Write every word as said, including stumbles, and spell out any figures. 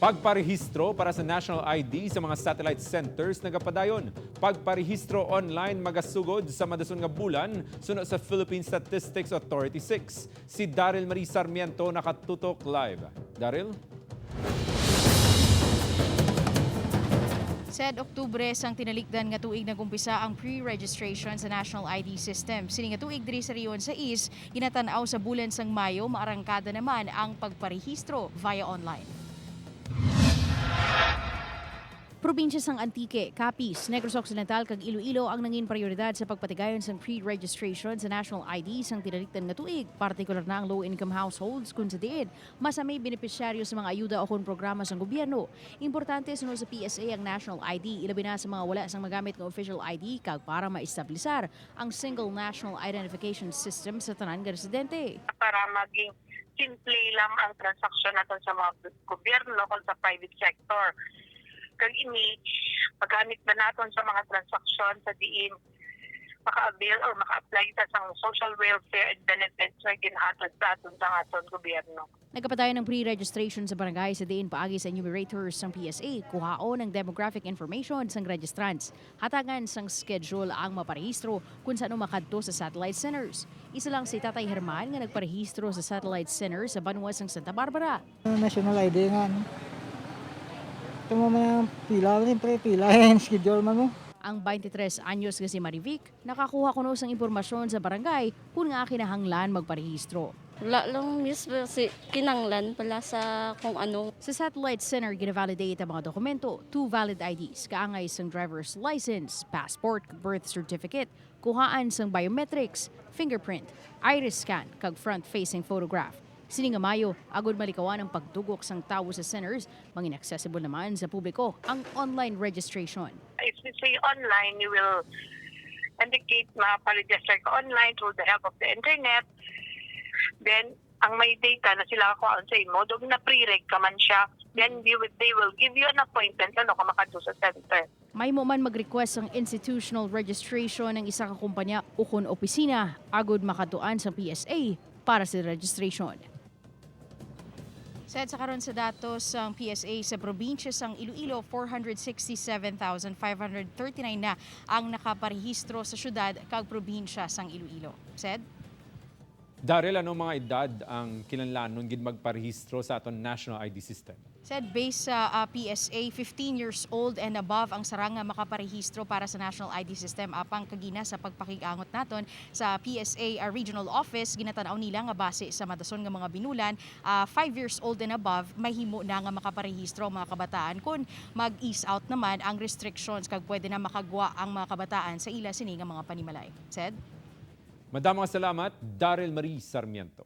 Pagparehistro para sa National I D sa mga satellite centers nagapadayon. Pagparehistro online magasugod sa madason nga bulan, suno sa Philippine Statistics Authority six. Si Daryl Marie Sarmiento nakatutok live. Daryl? Sed Oktubre sang tinalikdan nga tuig nag-umpisa ang pre-registration sa National I D system. Sini nga tuig diri sa Rehiyon sais, ginatan-aw sa bulan sang Mayo, maarangkada naman ang pagparehistro via online. Probinsya sang Antique, Capiz, Negros Occidental, kag Iloilo ang nangin prioridad sa pagpatigayon sang pre-registration sa National I D sang tinalikdan nga tuig, partikular na ang low-income households, kun sa diin mas may benepisyaryo sa mga ayuda ukon programa sang gobyerno. Importante suno sa P S A ang National I D, ilabi na sa mga wala sang magamit nga official I D, kag para maestablisar ang Single National Identification System sa tanan nga residente. Para maging simple lang ang transaksyon naton sa mga gobyerno kag sa private sector. Kag ini, magamit ba naton sa mga transaksyon sa diin maka-avail or maka-apply ta sang social welfare and benefits nga ginhatod sa aton sang aton gobyerno. Nagapadayon ang pre-registration sa barangay sa diin paagi sa enumerators sang P S A, kuhaon ang demographic information sang registrants, hatagan sang schedule ang maparehistro kun san-o makadto sa satellite centers. Isa lang si Tatay Herman nga nagparehistro sa satellite center sa banwa sang Santa Barbara. National I D nga, ano? Ito mo man ang pila, siyempre pila, schedule man mo. Ang twenty-three anyos nga si Marivic nakakuha kuno sang impormasyon sa barangay kun ngaa kinahanglan magparehistro. Wala lang, miss, kasi kinanglan pala sa kung ano. Sa satellite center, gina-validate ang mga dokumento, two valid I Ds, kaangay sang driver's license, passport, birth certificate, kuhaan sang biometrics, fingerprint, iris scan, kag front-facing photograph. Sini nga Mayo, agud malikawan ang pagdugok sang tawo sa centers, mangin-accessible naman sa publiko ang online registration. If you say online, you will indicate maparegister ka online through the help of the internet. Then, ang may data na sila kakuhaon sa imo, dog na pre-reg ka man siya, then you will, they will give you an appointment ano ka makadto sa center. Mahimo man mag-request ang institutional registration ang isa ka kumpanya ukon opisina agud makadtuan sang P S A para sa registration. Sed sa karon sa datos sang P S A sa probinsya sang Iloilo, four hundred sixty-seven thousand five hundred thirty-nine na ang nakaparehistro sa syudad kag probinsya sang Iloilo. Sed? Daryl, anong mga edad ang kinahanglanon gid magparehistro sa aton national I D system? Said based sa ah, P S A, fifteen years old and above ang sarang nga makaparehistro para sa national I D system. Apang kagina sa pagpakig-angot naton sa P S A ah, regional office, ginatan-aw nila nga base sa madason nga mga binulan, ah, five years old and above mahimo na nga makaparehistro ang mga kabataan kon mag-ease out naman ang restrictions kag pwede na makagwa ang mga kabataan sa ila sini nga mga panimalay. Said? Madamo nga salamat, Daryl Marie Sarmiento.